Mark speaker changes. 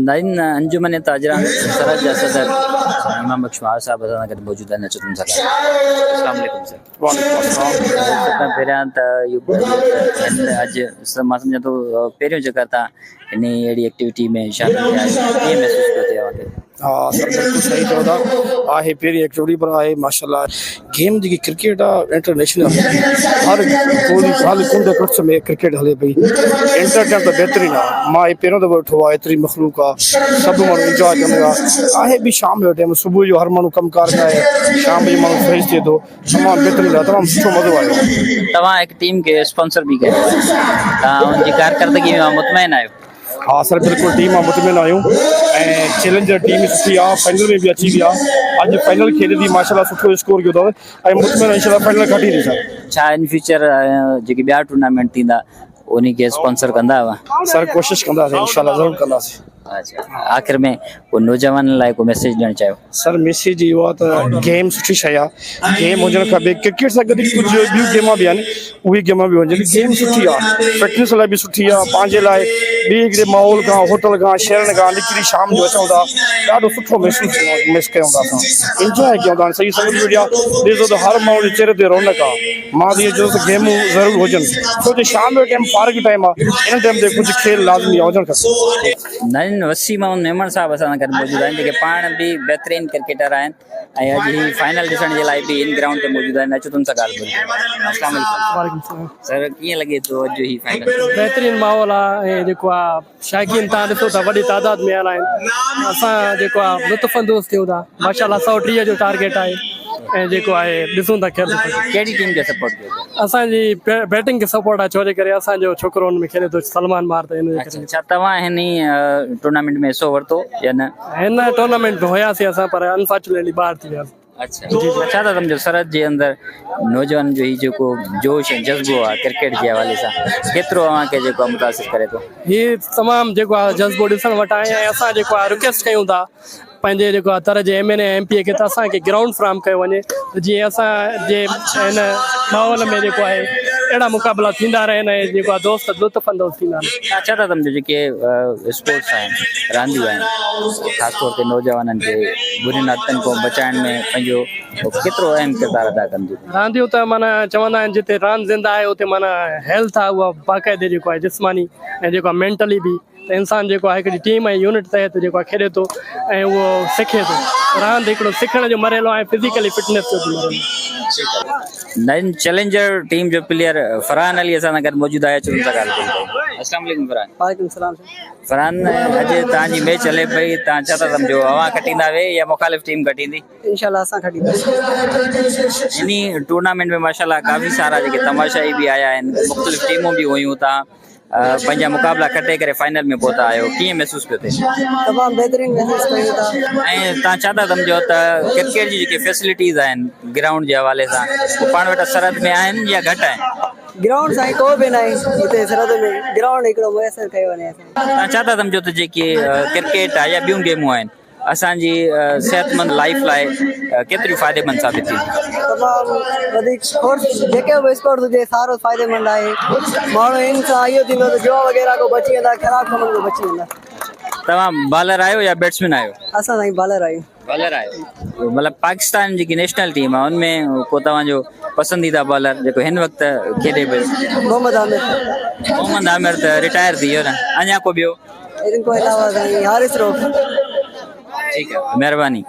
Speaker 1: نائين انجمن تاجران سرحد جا صدر سائين امام بخش مهار صاحب اسان سان گڏ موجود آهن اچو تن سان ڳالهايون. السلام عليڪم سر.
Speaker 2: وعليڪم السلام.
Speaker 1: سڀ کان پهريان ته اهو ٻڌايو ته اڄ مان سمجهان ٿو پهريون چڪر تان انهي اهڙي ايڪٽيوٽي ۾ شامل ٿيا آهيو ڪيئن محسوس پيو ٿئي اوهان کي؟
Speaker 2: ها سر بلڪل صحيح چئو ٿا آهي پهرين ايڪٽيوٽي پر آهي ماشاءالله گيم جيڪي ڪرڪيٽ آ انٽرنيشنل هر ڪوئي هر ڪنڊ ڪڙڇ ۾ ڪرڪيٽ هلي پئي انٽرٽين ته بهترين آ مان هي پهريون دفعو ڏٺو آ ايتري مخلوق آ سڀ ماڻهو انجواء ڪن پيا آهي به شام جو ٽائيم صبح جو هر ماڻهو ڪم ڪار ۾ آهي شام جو ماڻهو فريش ٿئي ٿو تمام بهترين آ تمام سٺو مزو آيو.
Speaker 1: توهان هڪ ٽيم کي اسپانسر به ڪيو آهي توهان ان جي ڪارڪردگي ۾ مطمئن آهيو؟
Speaker 2: ها سر بلڪل ٽيم مان مطمئن آهيون ۽ چئلينجر ٽيم سٺي آ فائنل ۾ به اچي وئي آ اڄ فائنل کيڏي ٿي ماشاءالله سٺو اسڪور ڪيو اٿو ۽ مطمئن انشاءالله فائنل کٽيندي سر.
Speaker 1: ڇا ان فيوچر جيڪي ٻيا ٽورنامينٽ ٿيندا انهي کي اسپانسر ڪندا اوهان؟
Speaker 2: سر ڪوشش ڪنداسين انشاءالله ضرور ڪنداسين.
Speaker 1: اڇا آخر ۾ ڪو نوجوانن لاء ڪو ميسيج ڏيڻ چاهيو.
Speaker 2: سر ميسيج اهو آهي ته گيم سٺي شيء آهي گيم هجڻ کپي ڪرڪيٽ سان گڏ ڪجهه ٻيون گيما به آهن اهي گيما به هجن گيم سٺي آهي فٽنس لاء به سٺي آهي پنهنجي لاء ٻي هڪڙي ماحول کان هوٽل کان شهرن کان نڪري شام جو اچون ٿا ڏاڍو سٺو محسوس مس ڪيون ٿا اسان انجواء ڪيون ٿا سڄي سنگت ويٺي آهي ڏسو ته هر ماڻهو جي چهري تي رونق آهي مان ته اهو چوندس ته گيمون ضرور هجن ڇو جو شام جو ٽائيم فارغ ٽائيم آهي ان ٽائيم تي ڪجهه کيل لازمي آهي هجڻ کپي.
Speaker 1: نارين وسيم احمد ميمڻ صاحب اسان سان گڏ موجود آهن جيڪي پاڻ به بهترين ڪرڪيٽر آهن ۽ اڄ هي فائنل ڏسڻ جي لاء به هن گرائونڊ تي موجود آهن اچو تن سان ڳالهه ٻولهه ڪيون. السلام عليڪم.
Speaker 3: وعليڪم السلام.
Speaker 1: سر ڪيئن لڳي ٿو اڄ جو هي فائنل؟
Speaker 3: بهترين ماحول آهي ۽ جيڪو آهي شائقين تان ڏسو ته وڏي تعداد ۾ آيل آهن اسان جيڪو آهي لطف اندوز ٿيون ٿا ماشاءالله 130 جو ٽارگيٽ آهي ۽ جيڪو آهي ڏسون ٿا کيل
Speaker 1: ڪهڙي ٽيم کي سپورٽ ڪيو ٿا؟
Speaker 3: اسان جي بيٽنگ کي سپورٽ آهي ڇو جي ڪري اسان جو ڇوڪرو ان ۾ کيڏي ٿو سلمان مار ته ان جي ڪري.
Speaker 1: ڇا توهان هن ٽورنامينٽ ۾ حصو ورتو يا نه؟
Speaker 3: هن ٽورنامينٽ ۾ هياسين اسان پر انفارچونيٽلي ٻاهر ٿي وياسين.
Speaker 1: اڇا ڇا ٿا سمجهو سرحد جي اندر نوجوانن جو هي جيڪو جوش ۽ جذبو آهي ڪرڪيٽ جي حوالي سان ڪيترو اوهان کي جيڪو آهي متاثر ڪري ٿو؟
Speaker 3: هي تمام جيڪو آهي جذبو ڏسڻ وٽان آهي ۽ اسان جيڪو آهي رڪويسٽ ڪيون ٿا پنهنجي جيڪو آهي تر جي ايم اين اي ايم پي اي کي ته اسان کي گرائونڊ فراهم ڪيو وڃي ته جيئن اسان جي هن ماحول ۾ جيڪو آهي اهڙا مقابلا ٿيندا رهن ۽ جيڪو آهي دوست لطف اندوز ٿيندا رهن.
Speaker 1: توهان ڇا ٿا سمجهو جيڪي اسپورٽس آهن رانديون آهن خاص طور تي نوجوانن کي برين عادتن کان بچائڻ ۾ پنهنجو ڪيترو اهم ڪردار ادا ڪن ٿيون؟
Speaker 3: رانديون ته معنيٰ چوندا آهن جتي راند زنده آهي اتي معنيٰ هيلٿ آهي اها باقاعدي جيڪو آهي جسماني ۽ جيڪو آهي مينٽلي به ته انسان جيڪو آهي هڪڙي ٽيم ۽ يونٽ تحت جيڪو آهي کيڏي ٿو ۽ اهو سکي ٿو. راند هڪڙو سکڻ جو مرحلو آهي ۽ فزيڪلي فٽنيس جو به مرحلو آهي.
Speaker 1: نئين چئلينجر ٽيم جو پليئر فرحان علي اسان سان گڏ موجود آهي اچو ان سان ڳالهه ٻولهه ڪيون. السلام عليڪم فرحان.
Speaker 4: وعليڪم السلام سر.
Speaker 1: فرحان اڄ توهان جي ميچ هلي پئي توهان ڇا ٿا سمجهو اوهان کٽيندا وي يا مخالف ٽيم کٽيندي؟
Speaker 4: انشاء الله اسان کٽينداسين.
Speaker 1: انهي ٽورنامينٽ ۾ ماشاءالله ڪافي سارا جيڪي تماشائي به آيا آهن مختلف ٽيمون به هيون توهان پنهنجا مقابلا کٽي ڪري فائنل ۾ پهتا آهيو ڪيئن محسوس پيو ٿئي؟
Speaker 4: تمام بهترين محسوس ڪيون ٿا.
Speaker 1: ۽ توهان ڇا ٿا سمجهو ته ڪرڪيٽ جي جيڪي فيسلٽيز آهن گرائونڊ جي حوالي سان اهي پاڻ وٽ سرحد ۾ آهن يا گهٽ آهن؟
Speaker 4: گرائونڊ سائين ڪو به ناهي هتي سرحد ۾ گرائونڊ هڪڙو ميسر ڪيو وڃي اسان کي.
Speaker 1: توهان ڇا ٿا سمجهو ته جيڪي ڪرڪيٽ آهي يا ٻيون گيمون آهن اسان جي صحتمند لائيف لاء ڪيتريون فائديمند ثابت ٿينديون؟
Speaker 4: تمام وڌيڪ اسپورٽس جيڪي به اسپورٽس هجي سارو فائديمند آهي ماڻهو ان سان اهو ٿيندو ته جوا وغيره کان بچي ويندا خراب ڪمن کان بچي ويندا.
Speaker 1: توهان بالر آهيو يا بيٽسمين آهيو؟
Speaker 4: اسان سائين بالر آهيون.
Speaker 1: بالر آهيو مطلب پاڪستان جيڪي نيشنل ٽيم آهي ان ۾ ڪو توهان جو پسنديده بالر جيڪو هن وقت کيڏي پيو؟
Speaker 4: محمد عامر.
Speaker 1: محمد عامر ته رٽائر ٿي ويو نه اڃا ڪو ٻيو؟
Speaker 4: ان کان علاوه سائين حارث رئوف.
Speaker 1: ٺيڪ آهي مهرباني.